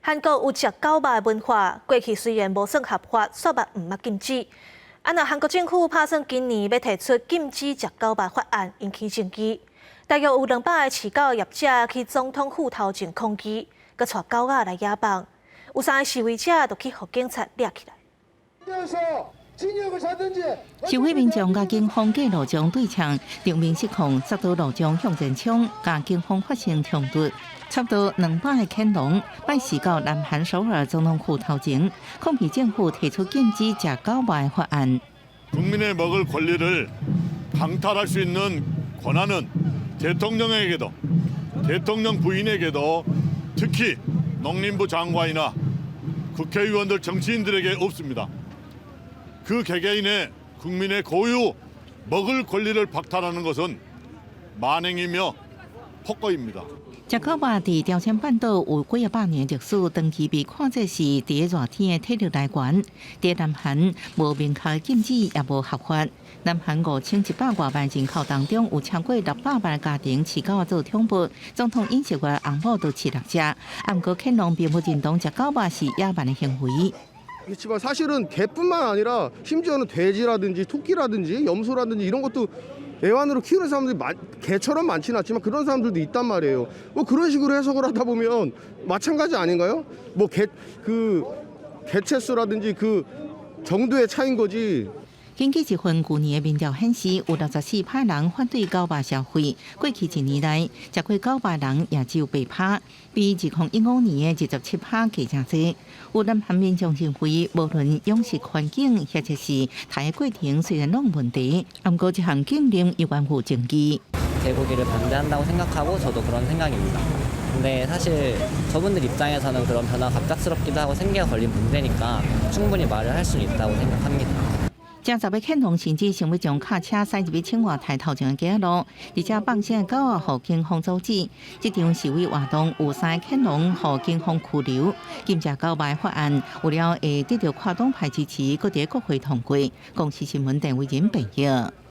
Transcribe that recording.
韓國有食狗肉的文化，過去雖然無算合法，煞嘛毋捌禁止。啊，若韓國政府拍算今年欲提出禁止食狗肉法案，引起爭議。大約有200个飼狗業者去總統府頭前抗議，閣帶狗仔來野放。有三个示威者就去予警察掠起來。示威民眾佮警方佇路上對嗆，場面失控，煞佇路上向前衝，佮警方發生衝突。差不多200个犬農拜四到南韓首爾總統府頭前，抗議政府提出禁止食狗肉的法案。 국민의 먹을 권리를 강탈할 수 있는 권한은 대통령에게도 대통령 부인에게도 특히 농림부 장관이나 국회의원들 정치인들에게 없습니다. 그 개개인의 국민의 고유 먹을 권리를 박탈하는 것은 만행이며 폭거입니다. 食狗肉佇朝鮮半島有幾仔百年歷史，長期被看作是佇熱天的體力來源。佇南韓無明確禁止，也無合法。南韓5100外萬人口當中，有超過600萬家庭飼狗做寵物。總統尹錫悅翁某就飼六隻。啊，毋過犬農並不認同食狗肉是野蠻的行為。 그렇지만 사실은 개뿐만 아니라 심지어는 돼지라든지 토끼라든지 염소라든지 이런 것도 애완으로 키우는 사람들이 개처럼 많지는 않지만 그런 사람들도 있단 말이에요. 뭐 그런 식으로 해석을 하다 보면 마찬가지 아닌가요? 뭐 개 그 개체수라든지 그 정도의 차이인 거지. 根據一份舊年的民調顯示，有64趴人反對狗肉消費。過去一年內，食過狗肉人也只有8趴，比2015年的27趴低誠濟。有南韓民眾認為，無論養殖環境或者是刣的過程，雖然攏有問題，毋過這項禁令依然有爭議。 개고기를 반대한다고 생각하고 저도 그런 생각입니다. 근데 사실 저분들 입장에서는 그런 변화가 갑작스럽기도 하고 생계가 걸린 문제니까 충분히 말을 할 수는 있다고 생각합니다. 誠濟个犬農甚至想欲將卡車駛入去青瓦台頭前的街路，而且放生的狗仔予警方阻止。這場示威活動有三个犬農予警方拘留。禁食狗肉法案有了會得著跨黨派支持，閣佇國會通過。公視新聞鄧偉仁編譯。